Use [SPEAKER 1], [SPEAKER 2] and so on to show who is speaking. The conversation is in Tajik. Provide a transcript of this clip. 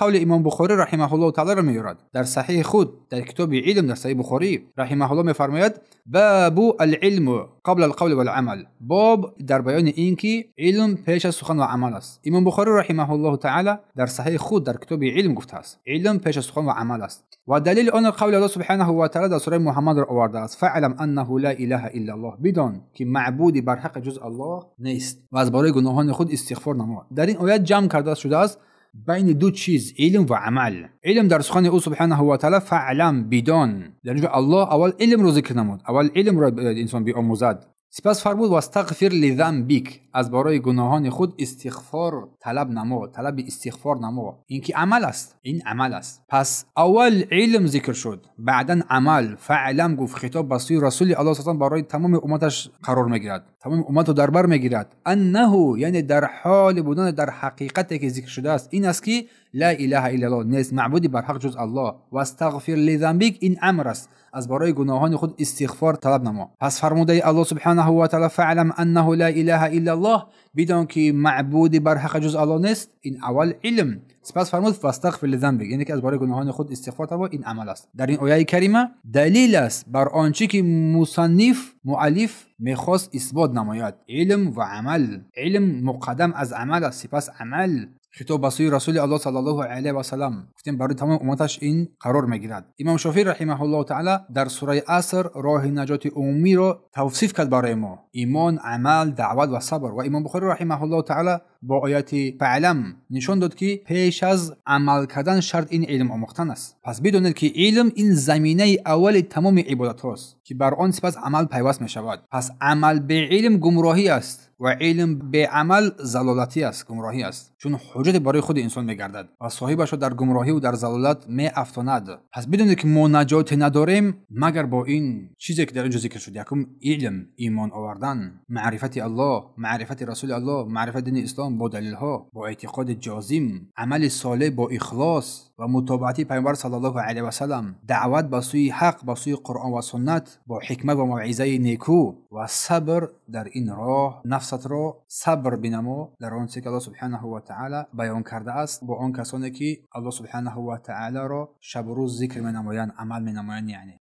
[SPEAKER 1] Қавли Имом Бухорӣ раҳимаҳуллоҳу таъолоро меорад дар саҳиҳи худ, дар китоби илм, дар саҳиҳи Бухорӣ раҳимаҳуллоҳ мефармояд: бабу ал-илму қабла ал-қавли вал-амал. Боб дар баёни ин ки илм пеш аз сухан ва амал аст. Имом Бухорӣ раҳимаҳуллоҳу таъоло дар саҳиҳи худ дар китоби илм гуфтааст: илм пеш аз сухан ва амал аст. Ва далели он қавли Аллоҳ субҳонаҳу ва таъоло дар сураи Муҳаммадро овардааст: фаълам аннаҳу ла илаҳа иллаллоҳ. Бидон ки маъбуди барҳақ ҷуз Аллоҳ нест ва аз барои гуноҳони худ истиғфор намо. Дар ин оят ҷамъ карда шудааст байни ду чиз: илм ва амал. Илм дар сухани ӯ субҳонаҳу ва таъоло фаълам, бидон. Дар инҷо Аллоҳ аввал илмро зикр намуд, аввал илмро инсон биомӯзад. Сипас фармуд: вастағфир лизамбик, аз барои гуноҳони худ истиғфор талаб намо, талаби истиғфор намо. Ин ки амал аст, ин амал аст. Пас аввал илм зикр шуд, баъдан амал. Фаълам гуфт, хитоб ба сӯи Расули Аллоҳ саллаллоҳу барои тамоми умматаш қарор мегирад, тамоми умматро дар бар мегирад. Аннаҳу, яъне дар ҳоли будан, дар ҳақиқате ки зикр шудааст, ин аст ки ла илаҳа иллаллоҳ, нест маъбуди барҳақ ҷуз Аллоҳ. Вастағфир лизамбик, ин амр аст, аз барои гуноҳони худ истиғфор талаб намо. Пас фармудаи Аллоҳ субҳонаҳу ва таъоло фаълам аннаҳу ла илаҳа иллаллоҳ, бидон ки маъбуди барҳақ ҷуз Аллоҳ нест, ин аввал илм. Сипас фармуд вастағфир лизамбик, яъне ки аз барои гуноҳони худ истиғфор талаб, ин амал аст. Дар ин ояи карима далил аст бар он чи ки мусанниф, муаллиф мехост исбот намояд: илм ва амал. Илм муқаддам аз амал аст, сипас амал. Хитоб ба сӯи Расули Аллоҳ саллаллоҳу алайҳи васаллам гуфтем, барои тамоми умматаш ин қарор мегирад. Имом Шофеъӣ раҳимаҳуллоҳу таъоло дар сураи Аср роҳи наҷоти умумиро тавсиф кард барои мо: имон, амал, даъват ва сабр. Ва Имом Бухорӣ раҳимаҳуллоҳу таъоло бо ояти фаълам нишон дод ки пеш аз амал кардан шарт ин илм омӯхтан аст. Пас бидонед ки илм ин заминаи аввали тамоми ибодатҳост ки бар он сипас амал пайваст мешавад. Пас амал бе илм гумроҳӣ аст ва илм бе амал залолатӣ аст, гумроҳӣ аст, чун ҳуҷҷате барои худи инсон мегардад ва соҳибашро дар гумроҳӣ дар залолат меафтонад. Пас бидонед ки мо наҷоте надорем магар бо ин чизе ки дар инҷо зикр шуд: якум илм, имон овардан, маърифати Аллоҳ, маърифати Расули Аллоҳ, маърифати дини ислом бо далилҳо, бо эътиқоди ҷозим, амали солеҳ бо ихлос ва мутобаати Пайғамбар саллаллоҳу алайҳи васаллам, даъват ба сӯи ҳақ, ба сӯи Қуръон ва суннат бо ҳикмат ва мавъизаи некӯ ва сабр дар ин роҳ. Нафсатро сабр бинамо дар он чизе ки Аллоҳ субҳонаҳу ва таъоло баён кардааст, бо он касоне ки Аллоҳ субҳонаҳу ва таъолоро шабу рӯз зикр менамоянд, амал менамоянд. Яъне